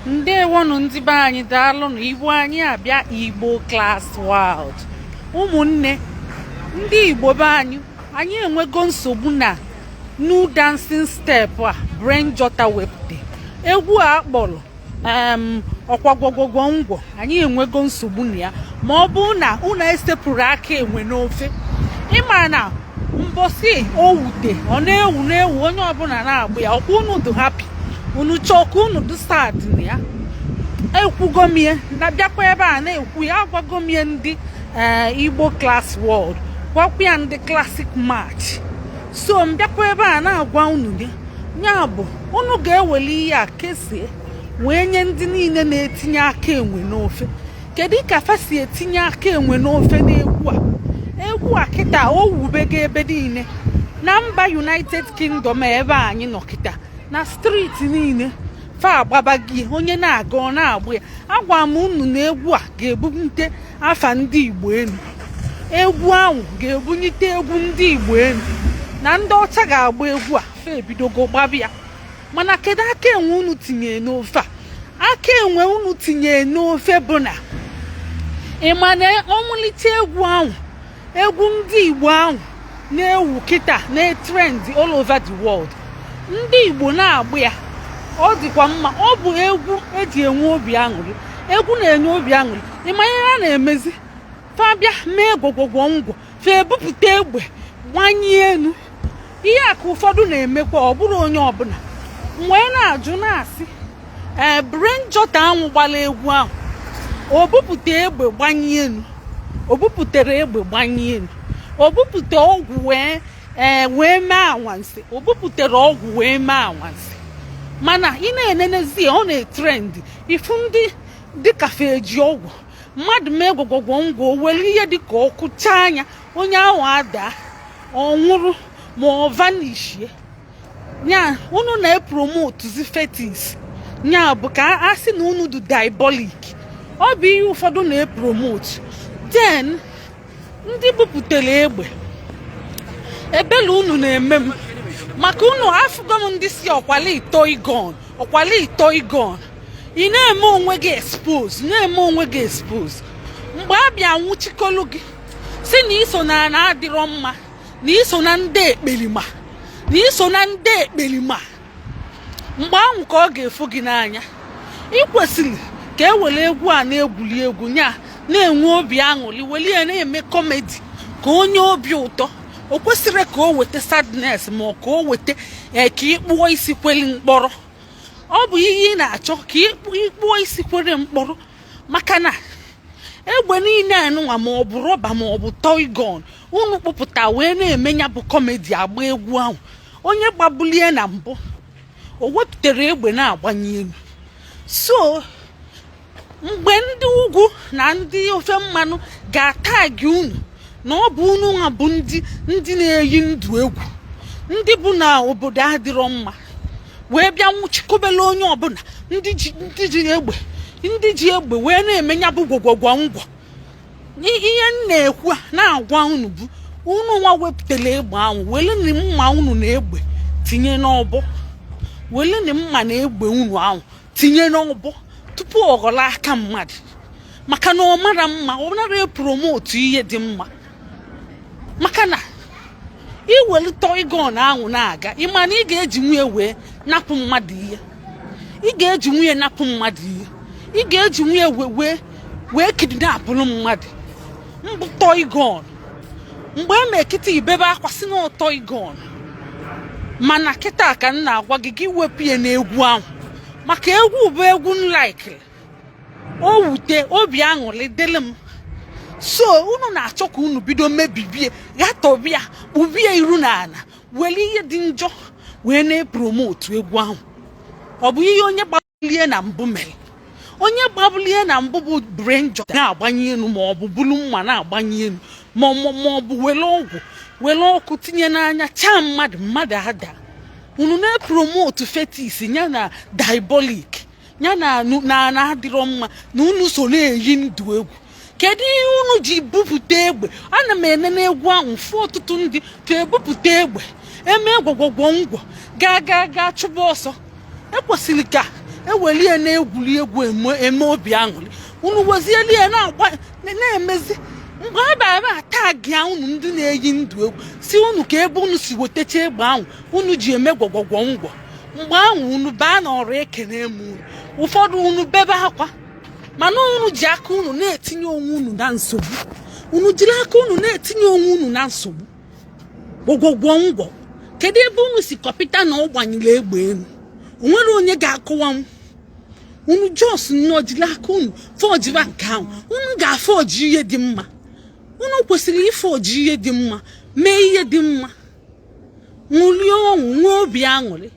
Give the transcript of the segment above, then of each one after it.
Ndewonụ ndị be anyị, daalụnụ. Igbo anyị abịa, Igbo Class World. Ụmụnne ndị Igbo be anyị, anyị enwego nsogbu na new dancing step a Brain Jotter wepụta, egwu a akpọrọ ọkwa gwọgwọgwọ ngwọ. Anyị enwego nsogbu na ya ma ọ bụrụ na unu esepụrụ aka enwe n'ofe. Ịma na mbọsị o wute, ọ na-ewu na-ewu, onye ọbụla na-agba ya. Ọkwa unu dị happy, unu chọọ ka unu dị sad na ya. Ekwugo m ya na bịakwa ebe a na-ekwu ya. Agwago m ya ndị Igbo Class World, gwakwa ya ndị Classic Match. So m bịakwa ebe a na-agwa unu ya. Ya bụ, unu ga-eweli ihe a kesie wee nye ndị niile na-etinye aka enwe n'ofe. Kedu ka fa si etinye aka enwe n'ofe n'egwu a? Egwu a kịta o wubego ebe niile na mba United Kingdom ebe anyị nọ kịta. Na street niile fa agbabagi, onye na-aga ọ na-agba ya. Agwa m unu na egwu a ga-ebunite afa ndị Igbo elu. Egwu ahụ ga-ebunite egwu ndị Igbo elu na ndị ọcha ga-agba egwu a. Fa ebidogo gbaba ya, mana kedu aka enwe unu tinye n'ofe a? Aka enwe unu tinye n'ofe bụ na ị ma na ọmụlite egwu ahụ, egwu ndị Igbo ahụ na-ewu kịta, na-trend all over the world, ndị Igbo na-agba ya, ọ dịkwa mma. Ọ bụ egwu eji enwe obi aṅụrị, egwu na-enye obi aṅụrị. Ịma ihe a na-emezi? Fabịa mee gwọgwọgwọ ngwọ, fa ebupụta egbe gbanye elu. Ihe a ka ụfọdụ na-emekwa, ọ bụrụ onye ọbụla. M wee na-ajụ na-asị, ee, Brain Jotter anwụ gbara egwu ahụ, o bupụta egbe gbanye elu, o bupụtara egbe gbanye elu, o bupụta ọgwụ wee ee wee mee anwansi, o bupụtara ọgwụ wee mee anwansi. Mana ị na-enenezi, ọ na-etrend, ifu ndị dịka fa eji ọgwụ mmadụ mee gwọgwọgwọ ngwọ, o were ihe dịka ọkụ chaa anya onye ahụ, ada, ọ nwụrụ ma ọ vanishie ya. Unu na-epromotezi fetish, ya bụ ka a sị na unu dị diabolic. Ọ bụ ihe ụfọdụ na-epromote. Then ndị bupụtara egbe, ebele unu na-eme m, maka unu afụgo m ndị si ọkwali toy gun, ọkwali toy gun. Ị na-eme onwe gị expose, na-eme onwe gị expose. Mgbe a bịa nwụchikọlụ gị, si na iso na ana adịrọ mma, na iso na ndị ekperima, na iso na ndị ekperima, mgbe ahụ ka ọ ga-efu gị n'anya. Ị kwesịrị ka e were egwu a na-egwuri egwu nya, na-enwe obi aṅụrị, were ya na-eme comedy ka onye obi ụtọ. O kwesịrị ka o weta sadness ma ọ ka o weta ka ịkpụọ isi kwere mkpọrọ. Ọ bụ ihe ị na-achọ ka ịkpụọ isi kwere mkpọrọ, maka na egbe niile anụnwa, ma ọ bụ rọba ma ọ bụ toy gun unu kpụpụta wee na-eme ya bụ comedy, agba egwu ahụ, onye gbabulie na mbụ o wepụtara egbe na-agbanye elu. So mgbe ndị ugwu na ndị ofe mmanụ ga-atagi unu na ọ bụ unu nwa bụ ndị na-eyi ndụ egwu, ndị bụ na obodo adịrọ mma, wee bịa nwụchikọbela onye ọbụla, ndị ji egbe, ndị ji egbe wee na-eme ya bụ gwọgwọgwọ ngwọ. Ihe m na-ekwu a na-agwa unu bụ, unu nwa wepụtara egbe ahụ, were mma unu na egbe tinye n'ọbọ, were mma na egbe unu ahụ tinye n'ọbọ tupu ọ ghọrọ aka mmadụ, maka na ọ mara mma, ọ nara epromote ihe dị mma. Maka na iwelu toy gun ahụ na-aga, ịma na ị ga-eji nwunye wee napụ mmadụ ihe, ị ga-eji nwunye napụ mmadụ ihe, ị ga-eji nwunye wee kidnapụrụ mmadụ mbụ toy gun. Mgbe e mee kịta, ibebe akwa si na toy gun. Mana kịta ka m na-agwa gị, gị wepụ ya n'egwu ahụ, maka egwu bụ egwu m likiri, o wute obi aṅụrị dịrị m. So unu na-achọ ka unu bido mebibie, ghatọbịa, kpubie iru n'ala, were ihe dị njọ wee na-epromote egwu ahụ. Ọ bụ ihe onye gbabulie na mbụ mere. Onye gbabulie na mbụ bụ Brain Jotter na-agbanye elu, ma ọ bụ bulu mma na-agbanye elu, ma ọ bụ were ọgwụ, were ọkụ tinye n'anya chaa mmadụ, mmadụ ada. Unu na-epromote fetish ya na diabolic ya na adịrọ mma, na unu so na-eyi ndụ egwu. Kedu ihe unu ji bupụta egbe? Ana m enene egwu ahụ, fụ ọtụtụ ndị ka ebupụta egbe eme gwọgwọgwọ ngwọ, gaa gaa gaa chụba ọsọ. Ekwesịrị ka Ewelie na-egwuri egwu, eme obi aṅụrị. Unu wezieli ya na-agba na-emezi. Mgbe a bịara atagịa unu, ndị na-eyi ndụ egwu, si unu ka ebe unu si wetacha egbe ahụ unu ji eme gwọgwọgwọ ngwọ, mgbe ahụ unu baa n'ọrụ. Ekene m unu. Ụfọdụ unu bebe akwa, mana unu ji aka unu na-etinye onwe unu na nsogbu. Unu jiri aka unu na-etinye onwe unu na nsogbu. Gwọgwọgwọ ngwọ, kedu ebe unu si kọpịta na ọ gbanyere egbe elu? O nwere onye ga-akọwa m? Unu just nnọọ jiri aka unu fọjiba nke ahụ. Unu ga-afọji ihe dị mma. Unu kwesịrị ịfọji ihe dị mma, mee ihe dị mma, ṅụrie ọṅụ, nwee obi aṅụrị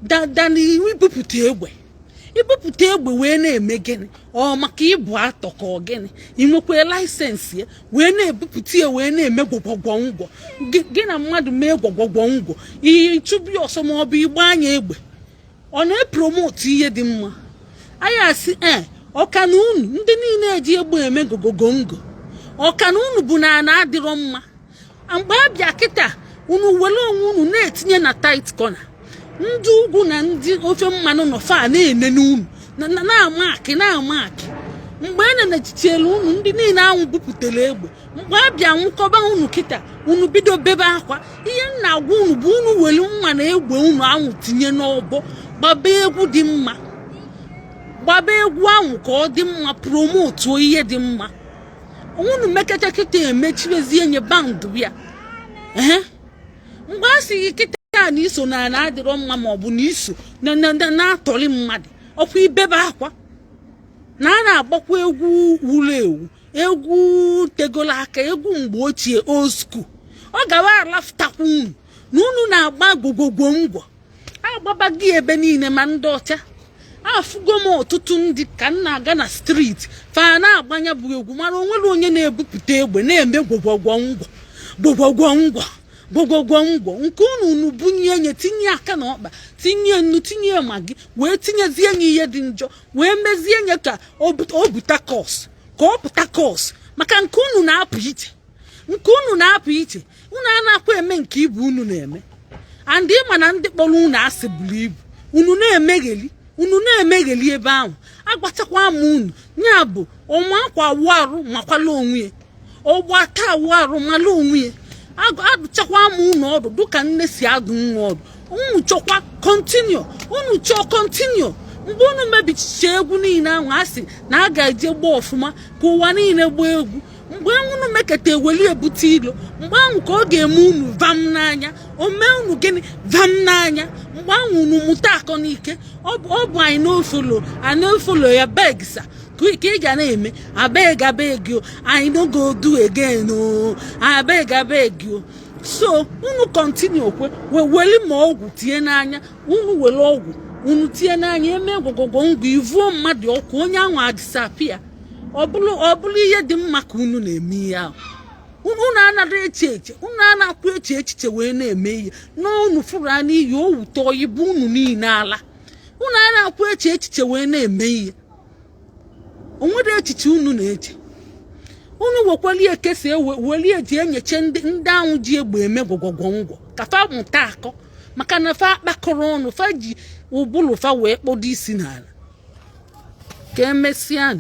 dada na ibupụta egbe. Ibupụta egbe wee na-eme gịnị? Ọ maka ịbụ atọ ka ọ gịnị? Ị nwekwa license ya wee na-ebupụta ya wee na-eme gwọgwọgwọ ngwọ? Gị na mmadụ mee gwọgwọgwọ ngwọ, ihe chụbụ ya ọsọ ma ọ bụ igba anya egbe, ọ na-epromote ihe dị mma? Anyị asị ee, ọka na unu ndị niile eji egbe eme gogogo ngo, ọka na unu bụ na ana adịrọ mma. Mgbe abịa kịta, unu were onwe unu na-etinye na tight corner. Ndị ugwu na ndị ofe mmanụ nọ fa na-enene unu, na-ama akị, na-ama akị. Mgbe e nenechichelu unu, ndị niile anwụ bupụtara egbe, mgbe abịa nwụkọba unu kịta, unu bido bebe akwa. Ihe m na-agwa unu bụ unu were mma na egbe unu anwụ tinye n'ọbọ, gbaba egwu dị mma, gbaba egwu ahụ ka ọ dị mma, promotuo ihe dị mma. Unu mekata kịta, emechibezie nye bandụ ya. Ehe, mgbe a sị gị kịta na iso na ana adịrọ mma, ma ọ bụ na iso na-atọrị mmadụ, ọkwa ibebe akwa na a na-agbakwa egwu wuru ewu, egwu tegolo aka, egwu mgbe ochie, old school. Ọ gawa alafụtakwa unu na unu na-agba gwogwogwo ngwọ. Agbaba gị ebe niile, ma ndị ọcha afụgo m. Ọtụtụ ndị ka m na-aga na street, fa na-agbanya bụ egwu, mara onwere onye na-ebupụta egbe na-eme gwogwogwo ngwọ, gwogwogwo ngwọ, gwogwogwo ngwọ. Nke unu, unu bunye nye, tinye aka na ọkpa, tinye nnu, tinye Maggi, wee tinyezie nye ihe dị njọ, wee mezie nye ka o buta kọs, ka ọ pụta kọs. Maka nke unu na-apụ iche, nke unu na-apụ iche. Unu a na-akwa eme nke ibu unu na-eme. And ịma na ndị kpọrọ unu asị buru ibu. Unu na-emegheli, unu na-emegheli ebe ahụ. Agwachakwa m unu ya bụ ọmụ akwa awụ arụ, makwala onwe ya. Ọgbata awụ arụ, mala onwe ya. Adụchakwa m unu ọdụ dịka nne si adụ nwa ọdụ. Unu chọkwa continue, unu chọọ continue. Mgbe unu mebichicha egwu niile ahụ, a sị na a ga-eje gbaa ọfụma ka ụwa niile gbaa egwu. Mgbe unu meketa eweli ebute ilo, mgbe ahụ ka ọ ga-eme unu vam n'anya. O mee unu gịnị? Vam n'anya. Mgbe ahụ unu mụta akọ n'ike. Ọ bụ anyị n'ofolo anyị n'ofolo ya begsa ka ị ga na-eme. Abeg, abeg o, I no go do again o, abeg, abeg o. So unu continue kwe weli ma ọgwụ tinye n'anya unu, were ọgwụ unu tinye n'anya, eme gwọgwọgwọ ngwa, ivuo mmadụ ọkụ, onye ahụ adisapia. Ọ bụrụ ihe dị mma ka unu na-eme ihe ahụ, unu anaghị eche eche, unu anakwu eche echiche wee na-eme ihe n'unu fụrụ anya iyi owute oyibo unu niile ala. Unu a na-akwu eche echiche wee na-eme ihe. O nwere echiche unu na-eche? Unu wekwali ekesa welie ji enyeche ndị ahụ ji egbe eme gwọgwọgwọ ngwọ ka fa mụta akọ, maka na fa akpakọrọ ọnụ, fa ji ụbụlụ fa wee kpọdo isi n'ala. Ka emesịa.